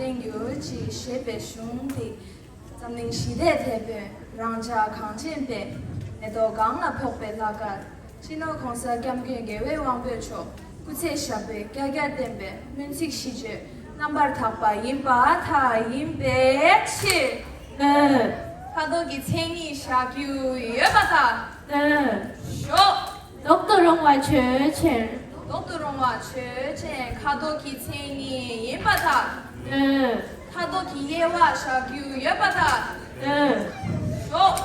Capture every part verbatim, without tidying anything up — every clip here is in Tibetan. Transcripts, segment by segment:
བསྟན་གྱུར་ཅིག་ཞེས་པའི་གཞུང་འདི། འཛམ་གླིང་ཞི་བདེའི་དེད་དཔོན་རང་ཅག་གངས་ཅན་པའི། མེ་ཏོག་གང་ལ་ཕོག་པའི་བླ་མཁར། སྤྱི་ནོར་༸གོང་ས་༸སྐྱབས་མགོན་རྒྱལ་བའི་དབང་པོ་མཆོག་སྐུ་ཚེ་ཞབས་པད་བསྐལ་བརྒྱར་བརྟན་པའི་སྨོན་ཚིག་ཤིས་བརྗོད་རྣམ་པར་དག་པ་ཡིན་པར་ཐག་ཡིན་པའི་ཕྱིར། ཨ། ཁ་དོག་གི་མཚན་ཉིད་བཞག་རྒྱུ་ཡོད་པར་ཐག། ཨ། ཞོག་ལྡོག་ཏུ་རུང་བ་ཆོས་ཅན། ལྡོག་ཏུ་རུང་བ་ཆོས་ཅན། ཁ་དོག་གི་མཚན་ཉིད་ཡིན་པར་ཐག། ཨ། ཁ་དོག་གི་དབྱེ་བ་བཞག་རྒྱུ་ཡོད་པར་ཐག། ཨ། ཞོག་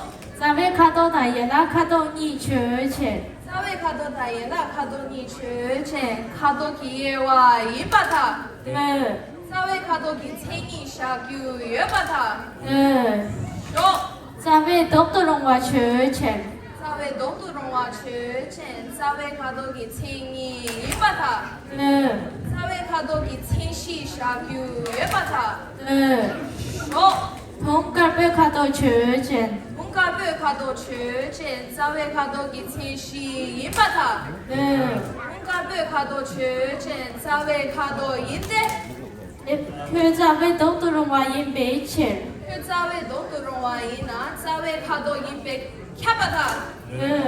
རྩ་བའི་ཁ་དོག་དང་ཡན་ལག་ཁ་དོག་གཉིས་ཆོས་ཅན། རྩ་བའི་ཁ་དོག་དང་ཡན་ལག་ཁ་དོག་གཉིས་ཆོས་ཅན། ཁ་དོག་གི་དབྱེ་བ་ཡིན་པར་ཐག། ཨ། རྩ་བའི་ཁ་དོག་གི་མཚན་ཉིད་བཞག་རྒྱུ་ཡོད་པར་ཐག། ཨ། ཞོག་རྩ་བའི་ལྡོག་ཏུ་རུང་བ་ཆོས་ཅན། རྩ་བའི་ལྡོག་ཏུ་རུང་བ་ཆོས་ཅན། རྩ་བའི་ཁ་དོག་གི་མཚན་ཉིད་ཡིན་པར་ཐག། ཨ། རྩ་བའི་ཁ་དོག་གི་མཚན་གཞི་བཞག་རྒྱུ་ཡོད་པར་ཐག། ཨ། ཞོག་བུང་དཀར་པོའི་ཁ་དོག་ཆོས་ཅན། བུང་དཀར་པོའི་ཁ་དོག་ཆོས་ཅན། རྩ་བའི་ཁ་དོག་གི་མཚན་གཞི་ཡིན་པར་ཐག། ཨ། བུང་དཀར་པོའི་ཁ་དོག་ཆོས་ཅན། རྩ་བའི་ཁ་དོག་ཡིན་ཏེ། ཁྱོད་རྩ་བའི་ལྡོག་ཏུ་རུང་བ་ཡིན་པའི་ཕྱིར། ཁྱོད་རྩ་བའི་ལྡོག་ཏུ་རུང་བ་ཡིན་ན་རྩ་བའི་ཁ་དོག་ཡིན་པས་ཁྱབ་པར་ཐལ། ཨ།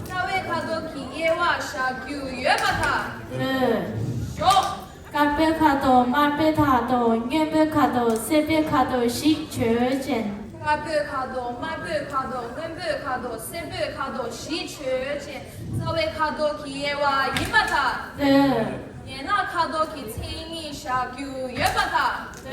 རྩ་བའི་ཁ་དོག་གི་དབྱེ་བ་བཞག་རྒྱུ་ཡོད་པར་ཐལ། ཨ། ཞོག་དཀར་པོའི་ཁ་དོག་དམར་པོའི་ཁ་དོག་སྔོན་པོའི་ཁ་དོག་སེར་པོའི་ཁ་དོག་བཞི་ཆོས་ཅན། དཀར་པོའི་ཁ་དོག་དམར་པོའི་ཁ་དོག་སྔོན་པོའི་ཁ་དོག་སེར་པོའི་ཁ་དོག་བཞི་ཆོས་ཅན། རྩ་བའི་ཁ་དོག་གི་དབྱེ་བ་ཡིན་པར་ཐལ། ཨ། ཡན་ལག་ཁ་དོག་གི་མཚན་ཉིད་བཞག་རྒྱུ་ཡོད་པར་ཐལ།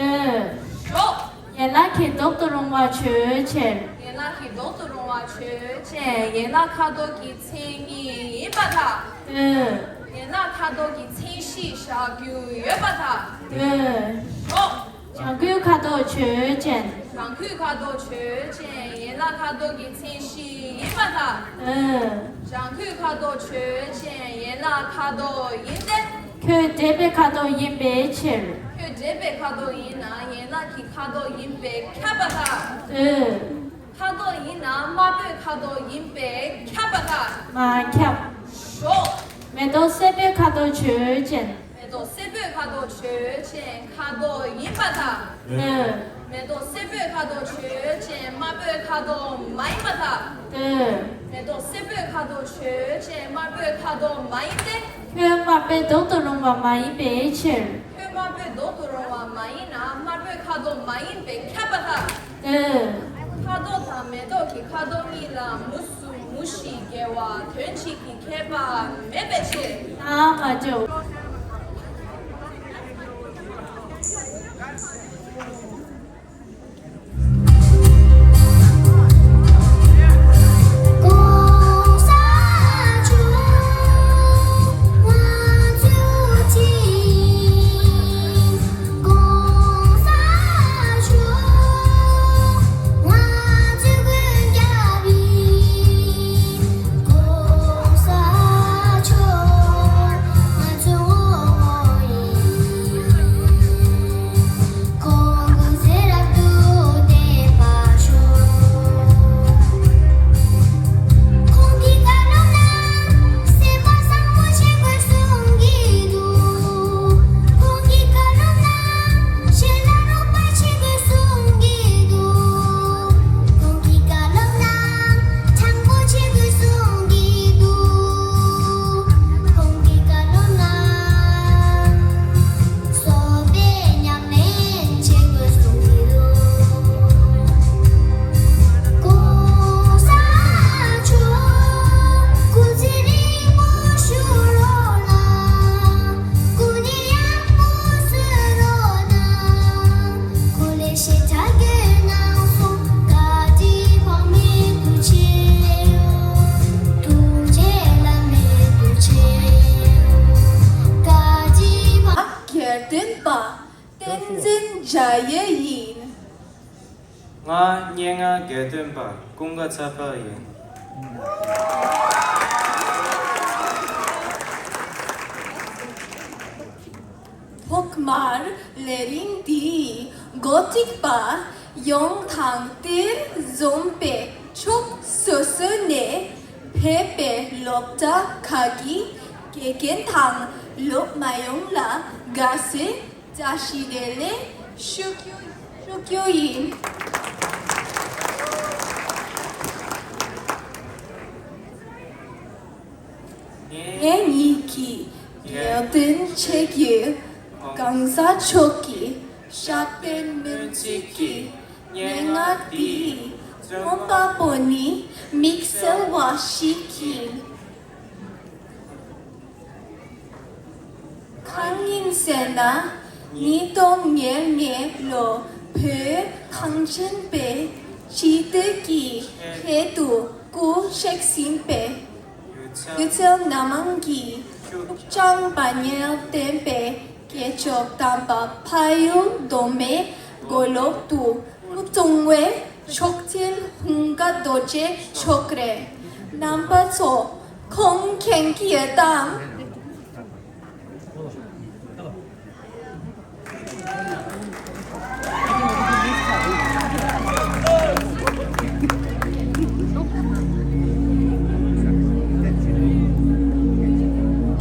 ཨ། ཞོག་ཡན་ལག་གི་ལྡོག་ཏུ་རུང་བ་ཆོས་ཅན། ཡན་ལག་གི་ལྡོག་ཏུ་རུང་བ་ཆོས་ཅན། ཡན་ལག་ཁ་དོག་གི་མཚན་ཉིད་ཡིན་པར་ཐལ། ཨ། ཡན་ལག་ཁ་དོག་གི་མཚན་གཞི་བཞག་རྒྱུ་ཡོད་པར་ཐལ། ཨ། ཞོག་ལྗང་ཁུའི་ཁ་དོག་ཆོས་ཅན། ལྗང་ཁུའི་ཁ་དོག་ཆོས་ཅན། ཡན་ལག་ཁ་དོག་གི་མཚན་གཞི་ཡིན་པར་ཐལ། ཨ། ལྗང་ཁུའི་ཁ་དོག་ཆོས་ཅན། ཡན་ལག་ཁ་དོག་ཡིན་ཏེ། ཁྱོད་འབྲེལ་པའི་ཁ་དོག་ཡིན་པའི་ཕྱིར། ཁྱོད་འབྲེལ་པའི་ཁ་དོག་ཡིན་ན་ཡན་ལག་གི་ཁ་དོག་ཡིན་པས་ཁྱབ་པར་ཐལ། ཨ། ཁ་དོག་ཡིན་ན་དམར་པོའི་ཁ་དོག་ཡིན་པས་ཁྱབ་པར་ཐལ། མ་ཁྱབ། ཞོག་མེ་ཏོག་སེར་པོའི་ཁ་དོག་ཆོས་ཅན། མེ་ཏོག་སེར་པོའི་ཁ་དོག་ཆོས་ཅན། ཁ་དོག་ཡིན་པར་ཐལ། ཨ། མེ་ཏོག་སེར་པོའི་ཁ་དོག་ཆོས་ཅན། དམར་པོའི་ཁ་དོག་མ་ཡིན་པར་ཐལ། ཨ། མེ་ཏོག་སེར་པོའི་ཁ་དོག་ཆོས་ཅན། དམར་པོའི་ཁ་དོག་མ་ཡིན་ཏེ། ཁྱོད་དམར་པོའི་ལྡོག་ཏུ་རུང་བ་མ་ཡིན་པའི་ཕྱིར། ཁྱོད་དམར་པོའི་ལྡོག་ཏུ་རུང་བ་མ་ཡིན་ན་དམར་པོའི་ཁ་དོག་མ་ཡིན་པས་ཁྱབ་པར་ཐལ། ཨ། ཁ་དོག་དང་མེ་ཏོག་གི་ཁ་དོག་གཉིས་ལ་མུ་གསུམ་མུ་བཞི་འགལ་བ་དོན་གཅིག་གི་ཁྱད་པར་མེད་པའི་ཕྱིར། ཨ་མ་ཅོ། གྱེར་འདོན་པ་བསྟན་འཛིན་འཇམ་དབྱངས་ཡིན། ང་སྙན་ངག་གྱེར་འདོན་པ་ཀུན་དགའ་ཚེ་དཔལ་ཡིན། ཐོག་མར་ལས་རིམ་འདིའི་འགོ་ཁྲིད་པ་ཡོངས་དང་དེར་འཛོམས་པའི་ཕྱོགས་སོ་སོ་ནས་ཕེབས་པའི་སློབ་གྲྭ་ཁག་གི་དགེ་རྒན་དང་སློབ་མ་ཡོངས་ལ་དགའ་བསུའི་བཀྲ་ཤིས་བདེ་ལེགས་ ཞུ་རྒྱུ་ཞུ་རྒྱུ་ཡིན། ངེད་གཉིས་ཀྱི་རྒྱལ་དོན་ཆེད་ཀྱི་གང་ཟག་མཆོག་གི་ཞབས་བརྟན་སྨོན་ཚིག་གི་སྙན་ངག་འདི་རྩོམ་པ་པོ་ནི་དམིགས་བསལ་བ་ཞིག་ཡིན། གང་ཡིན་ཟེར་ན། ཉིས་སྟོང་ཉེར་གཉིས་ལོ་བོད་གངས་ཅན་པའི་སྤྱི་འཐུས་ཀྱི་ཆེད་དུ་སྐུ་གཤེགས་ཟིན་པའི་སྒྱུ་རྩལ་སྣ་མང་གི་ཤུགས་འཆང་པ་ཉིད་ལྡན་པའི་སྐྱེས་མཆོག་དམ་པ་ཕ་ཡུལ་མདོ་སྨད་མགོ་ལོག་ཏུ་སྐུ་གཏོང་བའི་མཆོག་སྤྱན་ཧཱུྃ་ག་རྡོ་རྗེ་མཆོག་རེད། རྣམ་པ་ཚོ་ཁོང་མཁྱེན་གྱི་ཡོད་དམ།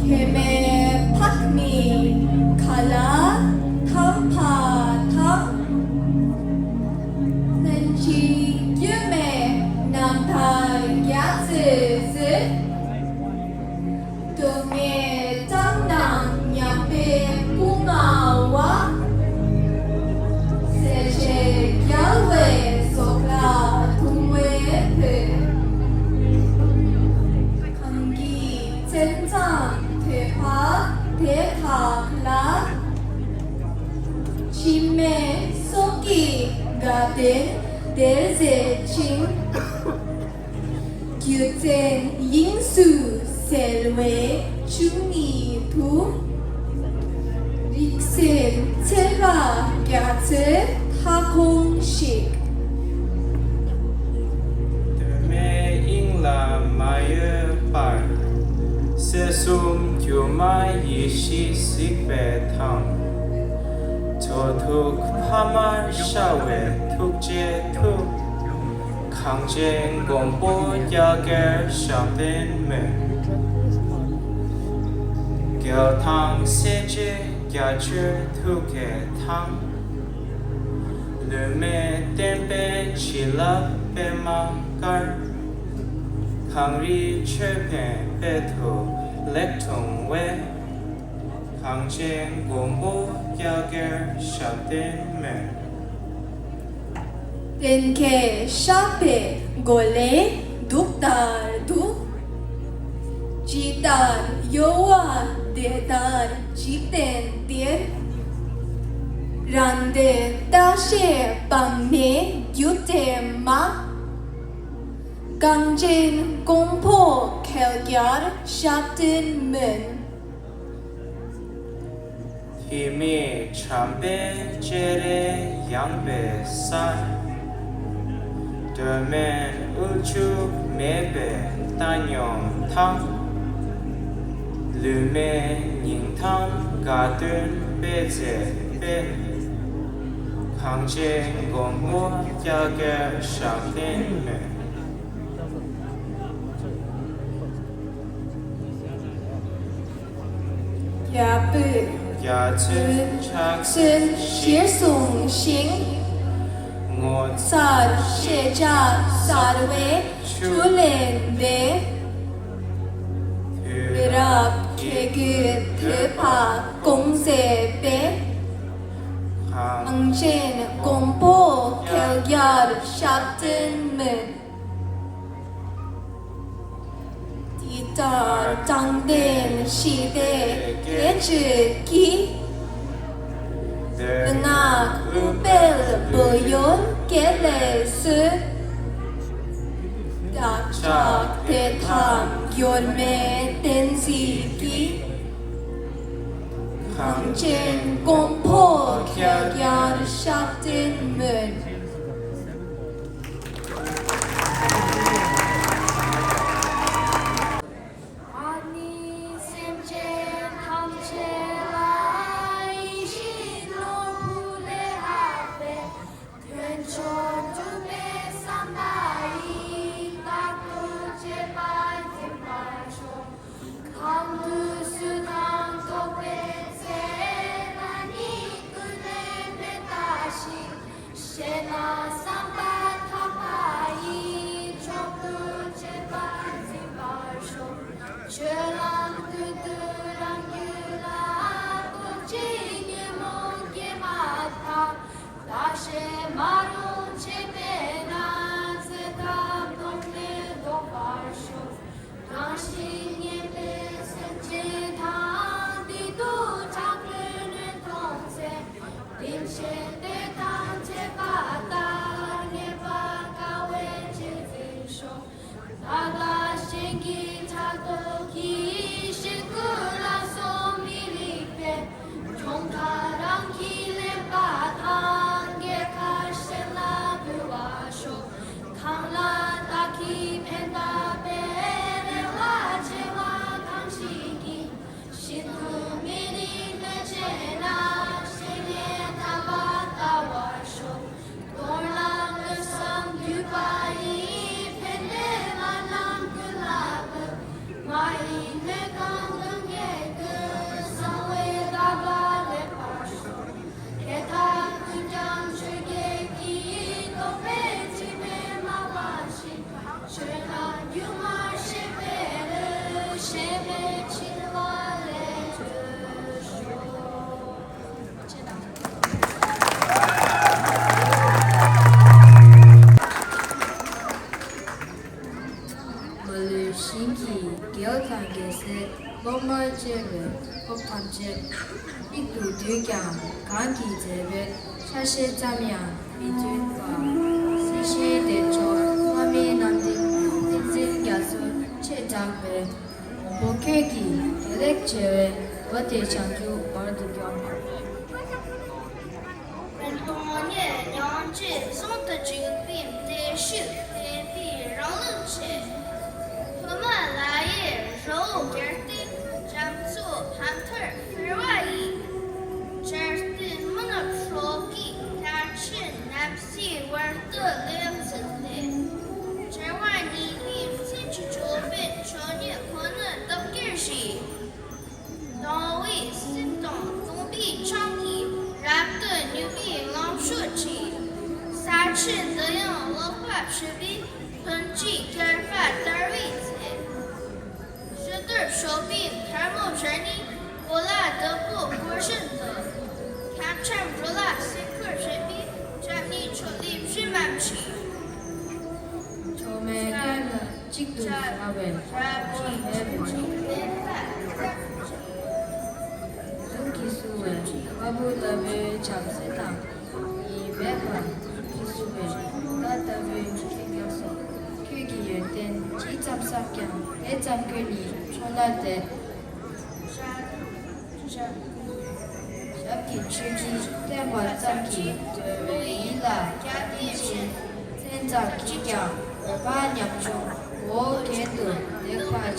མཁལ་མའི་ཕག་མོའི་ཁ་ལག་དམ་པ་དང་། ལྷན་ཅིག་སྒྱུ་མའི་རྣམ་ཐར་རྒྱ་མཚོའི་གཟི། སྡུག་བསྔལ་བཀྲག་མདངས་ཉམས་པའི་སྐུ་ངལ་བ། གསལ་བྱེད་རྒྱལ་བའི་སྲོག་ལ་དུང་བའི་བུ། གངས་ཀྱི་མཚན་མཚམས་ཐོད་པ་དེ་དག་ལ། འཆི་མེད་སྲོག་གི་དགའ་སྟོན་དེར་མཛད་ཅིང་། སྒྱུ་རྩལ་དབྱིངས་སུ་གསལ་བའི་བཅུ་གཉིས་དུ། རིག་གསལ་ཚེ་རབས་རྒྱ་མཚོའི་མཐའ་འཁྱོངས་ཤིག། གདོད་མའི་དབྱིངས་ལ་མ་གཡོས་པར། སྲིད་གསུམ་སྒྱུ་མ་ཡེ་ཤེས་གཟིགས་པའི་མཐའ། འགྲོ་དྲུག་ཕ་མར་ཤར་བའི་ཐུགས་རྗེའི་མཐུ། གངས་ཅན་མགོན་པོ་རྒྱ་གར་ཞབས་བརྟན་སྨོན། རྒྱལ་དང་སྲས་བཅས་རྒྱ་མཚོའི་ཐུགས་ཀའི་མཐའ། ལུས་མེད་བསྟན་པའི་བྱིན་རླབས་པདྨ་དཀར། གངས་རིའི་ཅོད་པན་དཔལ་དུ་ལེགས་འཁྲུངས་པའི། གངས་ཅན་མགོན་པོ་རྒྱ་གར་ཞབས་བརྟན་སྨོན། གཏན་འཁེལ་བཤགས་པའི་སྒོ་ལས་གདུགས་ལྟར་དུ། ཇི་ལྟར་གཡོ་བ་དེ་ལྟར་འཇིག་རྟེན་འདིར། རང་བདེ་ལྟ་བྱེད་དཔག་མེད་སྒྱུ་འཕྲུལ་མ། གངས་ཅན་མགོན་པོ་ཁྱེད་རྒྱལ་ཞབས་བརྟན་སྨོན། ལྷད་མེད་བྱམས་པའི་སྤྱན་རས་ཡངས་པའི་སར། གདོད་མའི་དབུལ་ཕྱུག་མེད་པའི་བཏང་སྙོམས་དང་། ལུས་མེད་སྙིང་ཐང་དགའ་སྟོན་སྤེལ་མཛད་པའི། གངས་ཅན་མགོན་པོ་རྒྱ་གར་ཞབས་བརྟན་སྨོན། རྒྱལ་པོས་རྒྱ་མཚོའི་ཕྱག་སྲོལ་གཞིར་བཟུང་ཞིང་། ངོ་མཚར་ཤེས་བྱ་གསར་བའི་ཆུ་ལེན་ཏེ། དུས་རབས་བརྒྱད་ཅུའི་བོད་པ་སྐུ་ཚེ་པས། གངས་ཅན་མགོན་པོ་ཁྱེད་རྒྱལ་ཞབས་བརྟན་སྨོན། འདི་ལྟར་དྲང་བདེན་ཞི་བདེའི་སྐད་ཅིག་གིས། གདོད་ནག་ཨུཏྤལ་བོད་ཡུལ་སྐྱེ་ལེ་ཚོས། བདག་ཅག་དད་དམ་འགྱུར་མེད་བསྟན་འཛིན་གྱི། གངས་ཅན་མགོན་པོ་ཁྱེད་རྒྱལ་ཞབས་བརྟན་སྨོན། ཨ་ནི་སེམས་ཅན་ཐམས་ཅད་ལ་ཡིད་བཞིན་ནོར་བུ་ལས་ལྷག་པའི་དོན་མཆོག་སྒྲུབ་པའི་བསམ་པ་ཡིས་རྟག་ཏུ་བྱེད་པ་འཛིན་པར་ཤོག་གང་དུས་སུ་དང་རྟོགས་པའི་ཚེ་ན་ནི་ཀུན་ནས་མེ་ཏོག་ དེ་ན་བསམ་པ་ཐག་པ་ཡིས། མཆོག་ཏུ་གཅེས་པར་འཛིན་པར་ཤོག་ཆོས་ལམ་ཀུན་ཏུ་རང་རྒྱུད་ལ། རྟོག་བཅས་ཉོན་མོངས་སྐྱེས་མ་ཐག །བདག་གཞན་མ་རུངས་བྱེད་པས་ན། ཚེ་ཐབས་སྡུག་བསྔལ་ཟློག་པར་ཤོག །རང་བཞིན་ངེས་པའི་སེམས་ཅན་དང་། བདེ་སྡུག་ཕྲག་དོག་ནད་གདོན་ཚེ། སྡིག་ཆེན་དེ་དང་བཅས་པ་དག །ངེས་པར་དགའ་བའི་རྗེས་འཛིན་ཤོག །བདག་ལ་གཞན་གྱི་ཕྲག་དོག་གིས། ཤིན་ཏུ་ལ་སོགས་མི་རིགས་པའི། གྱོང་ཁ་རང་གིས་ལེན་པ་དང་། རྒྱལ་ཁ་གཞན་ལ་འབུལ་བར་ཤོག །གང་ལ་བདག་གིས་ཕན་བཏགས་པའི། རེ་བ་ཆེ་བ་གང་ཞིག་གིས། ཤིན་ཏུ་མི་རིགས་སྨོད་བྱེད་ན། གཞན་ཡང་དམ་པ་བལྟ་བར་ཤོག །དོན་ལ་དངོས་སམ་བསྡུས་པ་ཡི། ཕན་བདེ་བ་རྣམས་ཀུན་ལ་ཕུལ། མ་ཡིན་སྨོད་དང་སྡུག་བསྔལ་ཀུན། གསང་བའི་བདག་པོ་ལེན་པར་ཤོག །དེ་དག་ཀུན་ཀྱང་ཆོས་བརྒྱད་ཀྱི། རྟོག་པའི་སྒྲིབ་པས་མ་བསླད་ཅིང་། ཆོས་དང་སྒྱུ་མར་ཤེས་པའི་བློས། ཞེན་མེད་འཆིང་བ་ལས་གྲོལ་ཤོག་མ་ལུས་ཞིང་གི་རྒྱལ་དང་རྒྱལ་སྲས། སློབ་མར་བཅས་པའི་སྟོབས་ཐམས་ཅད། གཅིག་ཏུ་བསྡུས་ཀྱང་གང་གི་མཛད་པའི། ཆ་ཤས་ཙམ་ཡང་མི་མཐུན་པ། སྲིད་ཞིའི་བདེ་མཆོག་བླ་མའི་རྣམ་འདྲེན། ཏིང་འཛིན་རྒྱ་མཚོ་ཆེ་དྲགས་པའི། འོ་ཁྱོད་ཀྱི་དགེ་ལེགས་བྱེ་བས། འགྲོ་དེ་བྱང་ཆུབ་བར་དུ་སྐྱོངས། སྟོང་ཉིད་སྙིང་རྗེ་ཟུང་དུ་འཇུག་པའི། བདེ་གཤེགས་བསྟན་པའི་རིང་ལུགས་ཆེ། ཐོག་མ་ལ་ཡི་རི་བོ་དགེ་ལྡན། རྒྱ་མཚོ་ཕ་མཐར་ཕེབས་པ་ཡི། འཇར་པན་མི་ནུབ་ཧྲོ་གི། ཁ་ཆེ་ནབ་སའི་བར་དུ་ལེགས་བརྩིས་ཏེ། འབྲེལ་བ་གཉིས་པའི་མཚན་གྱི་ཅོད་པན། ཆོས་ཉིད་ཁོ་ནར་བདག་གིར་བཞེས། སྡང་བའི་སེམས་དང་སྟོང་པའི་ཆང་གིས། རབ་ཏུ་མྱོས་པའི་ལང་ཚོ་ཆེ། ས་ཆུ་འདི་ཡང་ལོག་པར་ཞུ་བའི། ཐུན་གྱི་བསྐལ་པ་དར་བའི་ཚེ། ཞི་དུལ་སྤྱོད་པའི་ཐལ་མོ་སྦྱར་ནས། གོ་ལ་བདུད་པོ་བསྐོར་བཞིན་དུ། ཁམས་ཁམས་འགྲོ་ལ་སེམས་ཁུར་བྱེད་པའི། སྐྱབས་གནས་མཆོག་ལས་བྱིན་རླབས་ཆེ། མཆོག་མེད་ཀུན་ལ་གཅིག་ཏུ་བཟའ་བའི། རབ་ཀྱི་མཆོག་མེད་པ། གཟུགས་ཀྱིས་བསུ་བའི་ཕ་བུ་ལྟ་བུའི་བྱམས་བརྩེ་དང་། ཉེས་མེད་པར་གཟུགས་ཀྱིས་བསུ་བའི་བདག་ལྟ་བུའི་ཁྱེད་སྐྱབས་སོ། ཁྱོད་ཀྱི་ཡོན་ཏན་ཇི་ཙམ་བསགས་ཀྱང་། དེ་ཙམ་ཀུན་ནི་མཆོག་ལ་དད། ཞབས་ཀྱི་མཆོག་གིས་བསྟན་པ་ཙམ་གྱིས། གྲོལ་བའི་ཡིད་ལ་སྐྱབས་གནས་ཆེ། མཚན་ཙམ་གྱིས་ཀྱང་འོད་དཔག་ཉམ་ཆུང་། འོ་གལ་དུ་ལེགས་པར་བྱས།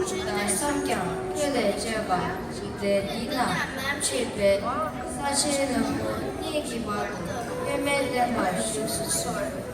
ཇི་ལྟར་བསམས་ཀྱང་ཁྱོད་ལས་སྐྱོ་བ། འཇིག་རྟེན་འདི་ན་མ་མཆིས་པས། ས་ཆེན་ལྷུན་པོ་གནས་ཀྱི་བར་དུ། སྐྱོན་མེད་བརྟན་པར་བཞུགས་སུ་གསོལ།